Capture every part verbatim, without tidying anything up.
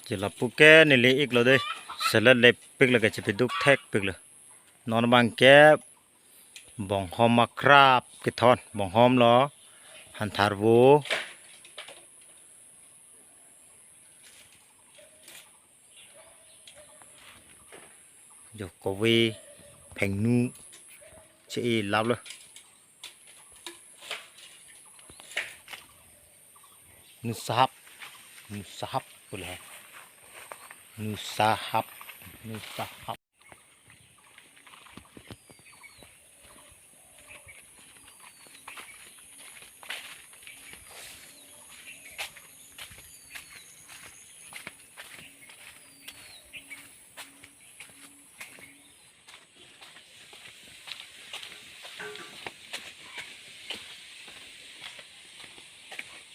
Chelapu ke neli iklo dei. Selet lepiklo ke chepiduk thekpiklo. Non abang ke bonghom akrap kethon. Bonghom lo. Hantharvo. Jo kove phengnu che-e laplo. Nusahap. Nusahap pule hai. Nusahap. Nusahap.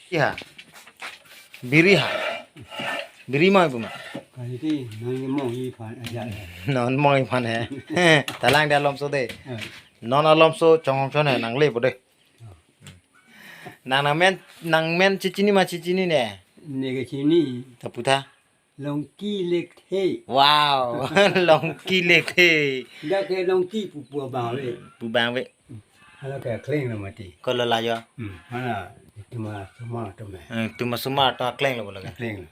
Iya. Biri ha. Biri ma ibu ma. Kali ti non mong iphan aja. Non mong iphan he. Talang dia lomso dei. Eh. Non alomso chonghong chon he nang le bo dei. Nang nang men nang men chechini ma chechini ne. Ne ke chini. Tapu tha. Longki Lekthe. Wow, Longki Lekthe. Dak ke Longki pu pu abang ave. Pu abang ave. Hala ke kleng lo mati. Ko lo la jo. Hmm, hala tuma suma tuma. Hmm, tuma suma to kleng lo bola ke. Kleng.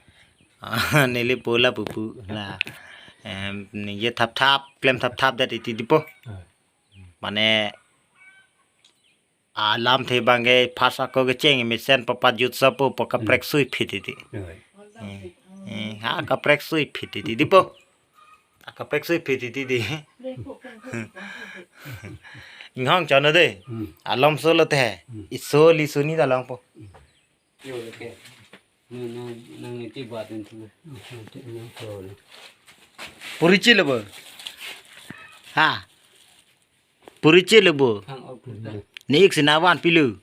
Ah, neli pu lapu pu la. Em, ningje thap thap, klem thap thap det iti dipo. Ah. Mane alamthe abang ke phas ako kecheng mesen papat jutsa po pa kaprek sui phit iti. Oi. Eh, eh, ha kaprek sui phit iti dipo. Ha kaprek sui phit iti dei. Inghong chon dei. Hmm. Alomso lo te. Hmm. Iso li suni ta longpo. Yo, okay. No, no, nang iti buat itu. Purichi lo bo. Ha. Purichi lo bo. Hang ok. Ne ik sinawan pilu.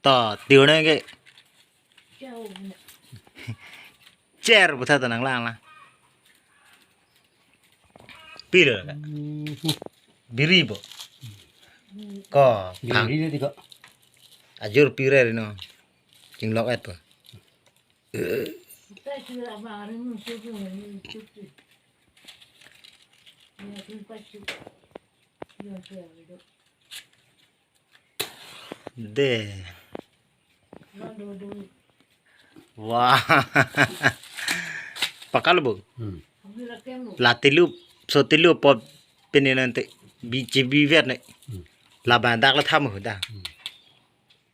To, tiune ke. Chair bo tha ta nang lang lang. Pilu ka. Biri bo. Ko, biri le ti ko. Ajur pire rino. Chinglok et po. De. Wah. Pakal bo. Hmm. La tilu, so tilu pot pini nanti. Biji biwet ne. Hmm. Laban dak la tham ho da. Hmm.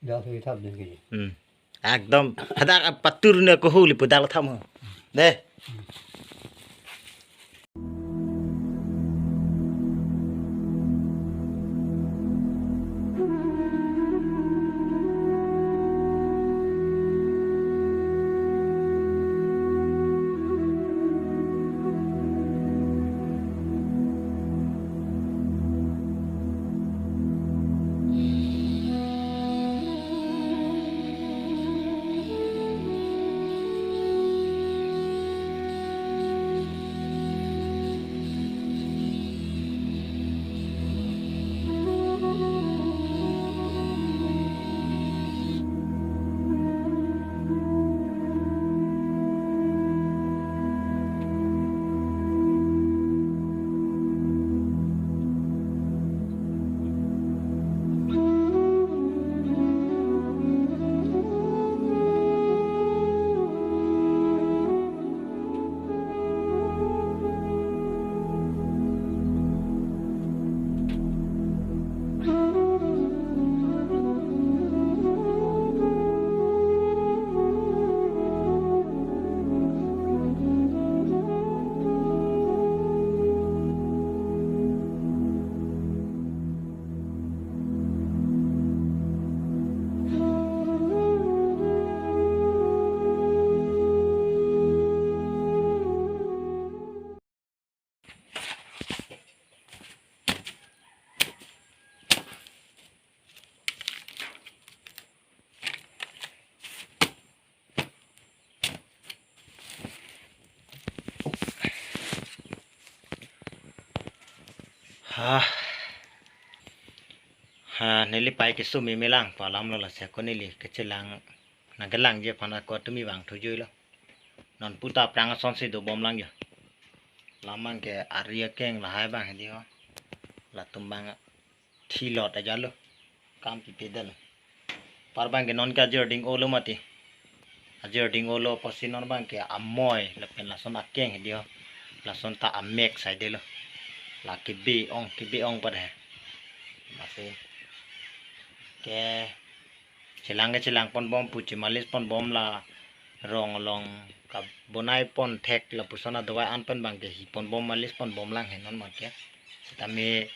Dak la tham den ke. Hmm. Ekdom hadak patur ne ko huli pu dak la tham ho. De. Ha. Ha, neli pai kesumi melang, palam lo lasi ako neli kechelang. Nangkelangji aphan ako tumi vangthujuilo. Non puta aphrang asonsi dobomlangji. La abangke ari akeng lahai abang hedi ho. Latum abang thilot ajatlo. Kam pipedetlo. Par abangke nonke ajir ding-olo mati. Ajir ding-olo apotsi non abangke amoi lapen lason akeng hedi ho. Lason ta amek saidelo. La kebe-ong, kebe-ong pada he. Masi ke chelang ke chelangponbom pu chemalisponbom, la rong along kabonai ponthek lapuson adawai an pen abangke hiponbom, malisponbomlang he non abangke. Sitame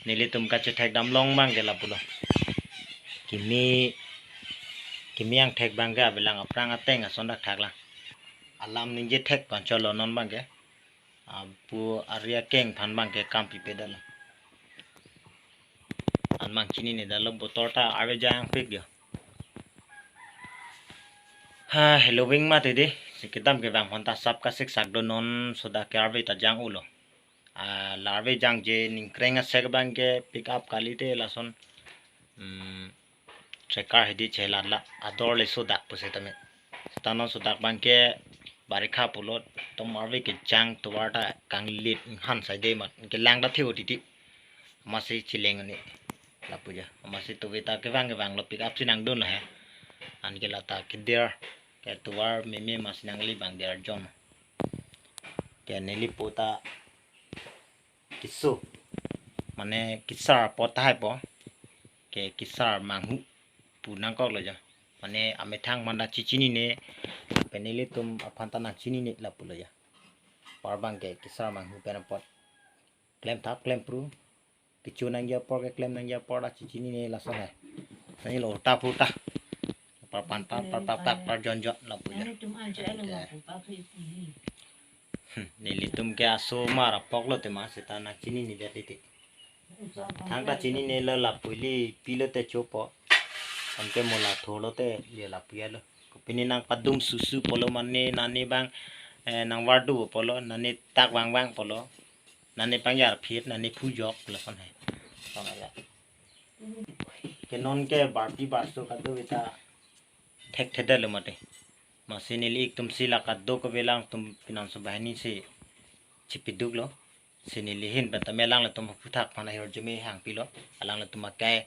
nelitum kachethekdamlong abangke lapulo. Kimi, kimi angthek abangke avelang aphrang ateng ason dakthaklang. Alam ningje thek pancholo non abangke. Apu ari akeng aphan abangke kam pipedetlo. An abang chininedetlo, botor ta arve jangpik jo. Ha, helo ving mati di. Si kedam kevang aphan ta sap kasiksak do, non sodak ke arve ta jang-olo. Ah, la arve jangje ningkreng asek abangke pick up kalite lason. Hmm, tracker hedi chelat la ador le sodak pusitame. Seta non sodak abangke barikha pulo, tom arve kejang tovar ta kanglit han saide mat. Kelang ta theo titi. Masi chileng ani. Lapu ja. Masi tuve ta kevang kevanglo, pick up si nangdunlo he. Anke lata keder. Ke tovar meme masi nangli abang der jon. Ke nelipo ta keso, mane kesar apot tahai po, ke kesar manghu pu nangkoklo ja. Mane amethang aphan ta chechinine, pen nelitum aphan ta nangchinine lapulo ja. Par abangke kesar manghu pen apot klemthap klempru, kecho nangji apor keklem nangji apor ta chechinine lason he. Nangji lo ta phu ta. Par pan pan par par par par jon jon lapu ja. Nelitum an je alo. Oke. Lapu pa phi phi. Hmm, nelitum ke asomar apoklo tema seta nangchinine det titi. Thang ta chininelo, lapu ili pilo te chopo. Anke mo la tholo te ye lapu yalo. Kopine nangpadum susu pulo mane nane abang, eh, nangvardu pulo, nane tak vangvang pulo. Nane pangjar phit, nane phujok lason he. Lason aja. Ke nonke barpi barso kado vita thekthedetlo mati. Masi neli ik atumsi la kado kave alangtum pinanso banghini si chipiduklo. Si neli ahin pen tame alanglitum aphuthak aphan ahirjume hangpilo. Alanglitum akai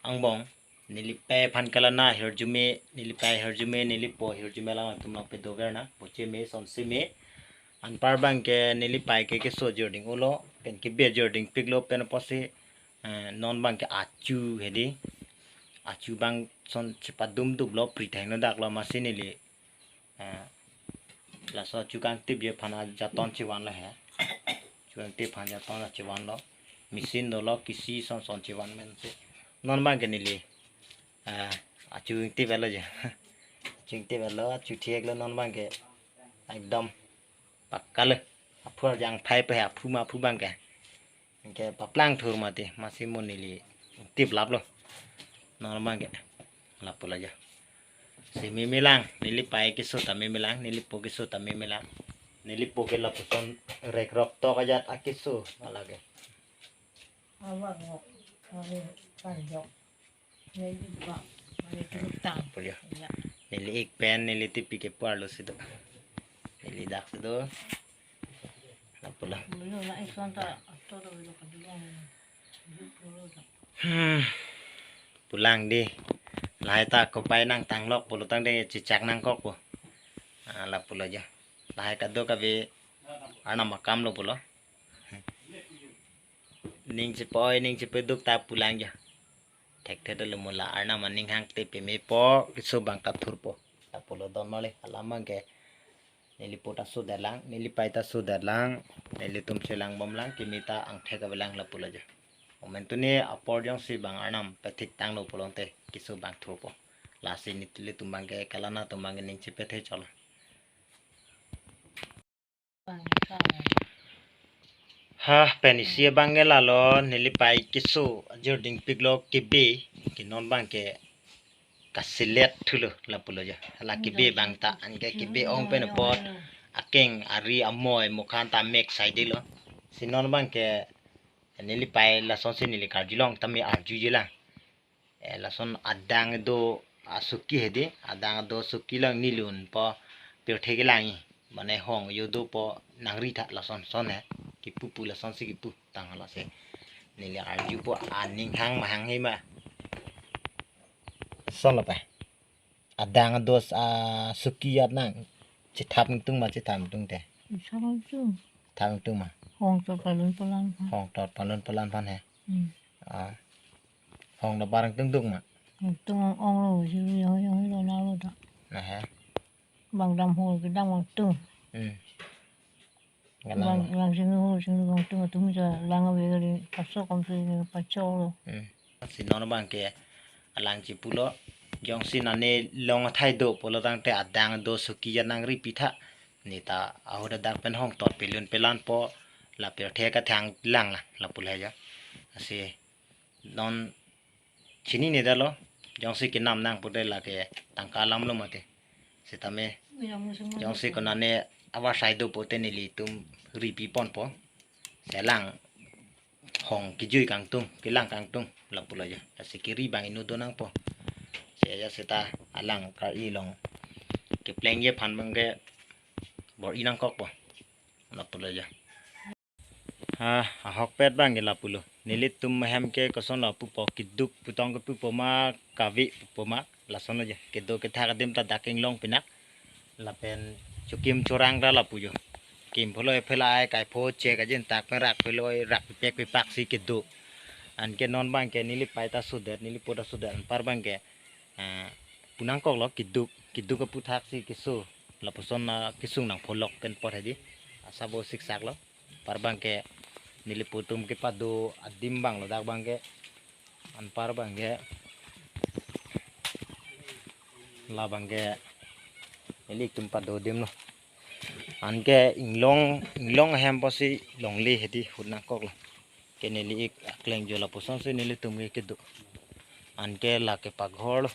angbong. Neli pei aphan kelana ahirjume, neli pei ahirjume, nelipo ahirjume alanglitum nangpedover nang. Poche me, sonsi me. Anpar abangke neli pei ke keso ajir ding-olo, pen kebe ajir dingpiklo, pen apotsi, eh, non abangke achu hedi. Achu abang son chepadum duplo, pri thengno daklo, masi neli, eh, laso achu kangtipji aphan ajaton chevanlo he. Achu kangtip aphan ajaton chevanlo. Machine dolo, kisi son son chevan mensi. Non abangke neli, eh, achu ingtiplo je. Achu ingtiplo, achu theklo non abangke. Ekdom pakka le. Aphu arjang phai pe aphu ma aphu abangke. Anke paplang thur mati, masi mo neli ingtiplaplo. Non abangke. Lapulo ja. Si memelang, neli pei keso ta memelang, nelipo keso ta memelang. Nelipo ke lapuson rekrok tok ajat akeso, alage. Awak ngok, kami panjok. Neli bak, neli tuluk tang. Lapulo. Ya. Neli ik pen, neli tipi keparlo si do. Neli dak si do. Lapulo. Bulu na ik son ta, ato do bulu kadulong. Hmm. Pulang di. Lahai ta kopai nangtanglok pulo tangte chechak nangkokpo. Ah, lapulo ja. Lahai kado kave arnam akamlo pulo. Ning chepo-oi, ning chepeduk ta pulang ja. Thekthe dolo mo la arnam aning hangte pemepo, keso abang ta thurpo. Lapulo don male, alam abangke. Nelipo ta soderlang, neli pei ta soderlang, nelitum chelangbomlang, kimi ta angthek avelang lapulo ja. Omen tuni apor jongsi abang arnam pathik tanglo pulote, keso abang thurpo. Lasi nelitum abangke kelana atum abangke ning chepethe cholo. Ha, pen isi abangke lalo, neli pei keso ajir dingpiklo kebe, ke non abangke kasilet thulo lapulo ja. Hala kebe abang ta, anke kebe ong pen apot, akeng ari amoi mukhan ta mek saidelo. Si non abangke neli pei lasonsi neli karjulong tame arjujilang. Eh, lason adang do Asuki hedi, adang ado suki lang nilun po pirthe kelang-i. Mane hong yo dopo nangri tha lason son he. Kipu pu lason si kipu tang lo se. Neli arju po aning hang mahang he ma. Son lo pa. Adang ado s-, a, suki at nang. Chethap ningtung ma, chethap ningtung te. Chethap ningtung. Thap ningtung ma. Hong tot palun palan phan. Hong tot palun palan phan he. Hmm. Ah. Hong do barang tung dung ma. Tung ong ong lo, si ri hoi hoi lo na lo ta. Aha. Bang dam hol kedam ong tung. Hmm. Galang. Bang, bang sing hol sing bang tung atum ja lang ave kali, paso kom si ni pacho lo. Hmm. Si non bang ke alang chipulo. Jongsi nane long athai do pulo tangte adang ado suki ya nangri pitha. Neta ahut adak pen hong tot pelun pelan po la pirthe kathang lang la, lapu le ya. Asi non chinine detlo, jongsi kenam nang pute lake tangka alam lo mati. Sitame jongsi konane awa sai do pute nelitum ripi ponpo. Selang hong kijui kangtung, kelang kangtung, lapu lo ya. Asi kiri bang inut do nangpo. Se ya seta alang kar-i long. Kepleng ye phan bang ke bor-i nangkokpo. Lapu lo ya. Ha, ahokpet bang ke lapulo. Nelitum ahem ke koson lapu po, kiduk putong ke pupo ma, kave pupo ma, lason lo ya. Kedo kethak adim ta dak inglong pinak. Lapen chukim chorang ta lapu yo. Kim pholoi phelai kai pho che kajin tak pen rak pheloi rak pipek pipak si kedo. Anke non bang ke neli pai ta sudet, neli po ta sudet, anpar bang ke, ah, pu nangkok lo kiduk, kiduk aputhak si keso. Lapuson na kesung nang pholok pen pot hedi. Asa bo siksak lo. Anpar bang ke neli po atum kepado adim bang lo dak bang ke. Anpar bang ke la bang ke neli atum pado adim lo. Anke inglong, inglong ahem po si longle hedi hut nangkok lo. Ke neli ik akleng jo lapuson si nelitum ke kedo. Anke lake paghor lo.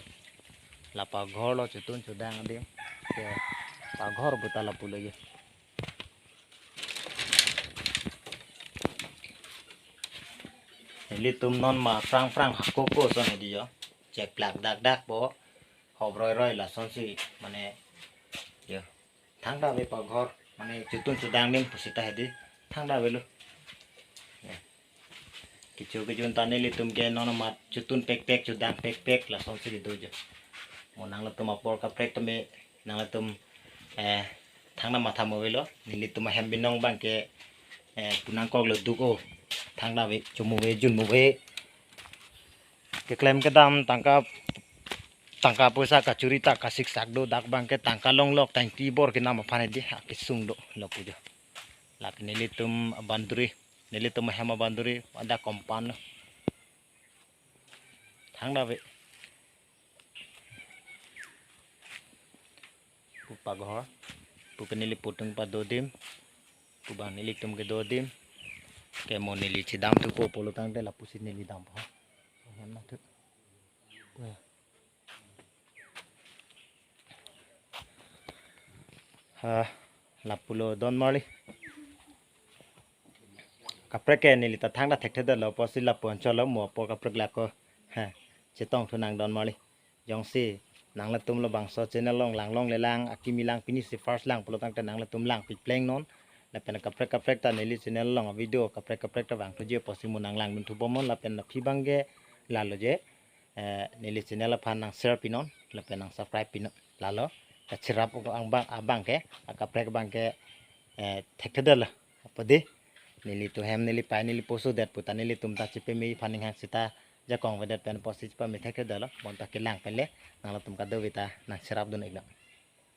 La paghor lo chutun chudang adim. Ke paghor buta lapu lo ye. Nelitum non ma prang prang hakoko son hedi yo. Chek plak dak dak po. Hop roi roi lason si mane yo. Thangta ave paghor, mane chutun chudang nim pusita hedi. Thangta avelo. Ya. Kecho kejun ta nelitum ke non amat chutun pek pek, chudang pek pek, lason si do jo. Mo nanglatum apor kaprek tame, nanglatum, eh, thangta matha mo avelo, nelitum ahem binong bang ke, eh, pu nangkok lo duk o. Thangta ave, chomu ave, junmu ave. Keklem kedam tangka, tangka poisa kachuri ta kasiksak do, dak bang ke tangka longlok tangti bor kenam aphan hedi ha kesung do lapu jo. Lake nelitum a-boundary, nelitum ahem a-boundary, ada compound lo. Thangta ave. Pu paghor, pu ke neli po atum pado adim, pu bang nelitum kedo adim, ke mo neli chedam thupo pulo tangte lapusi neli dampo. Hem na thu. Ha, lapulo don marli. Kaprek ke neli ta thangta thekthe detlo pusi lapu anchot lo mo apor kaprek lako. Ha, chetong thu nang don marli. Jongsi nanglatum labangso channel along langlongle lang, akimi lang, pini si first lang pulo tangte nanglatum lang pipleng non. Lapen kaprek kaprek ta neli channel along video kaprek kaprek ta vangthuji pusi mo nang langdun thubomnon, lapen aphi bang ke lalo je, eh, neli channel aphan nang share pinon, lapen nang subscribe pinon. Lalo kacherap abang, abang ke, akaprek abang ke, eh, thekthe detlo. Apot di nelitum hem, neli pai, neli po sudet puta nelitum ta chepame aphan ning hang seta jakong avedet pen pusi chepame thekthe detlo. Bonta kelang pen le nanglatum kadokave ta nang cherapdun iklo.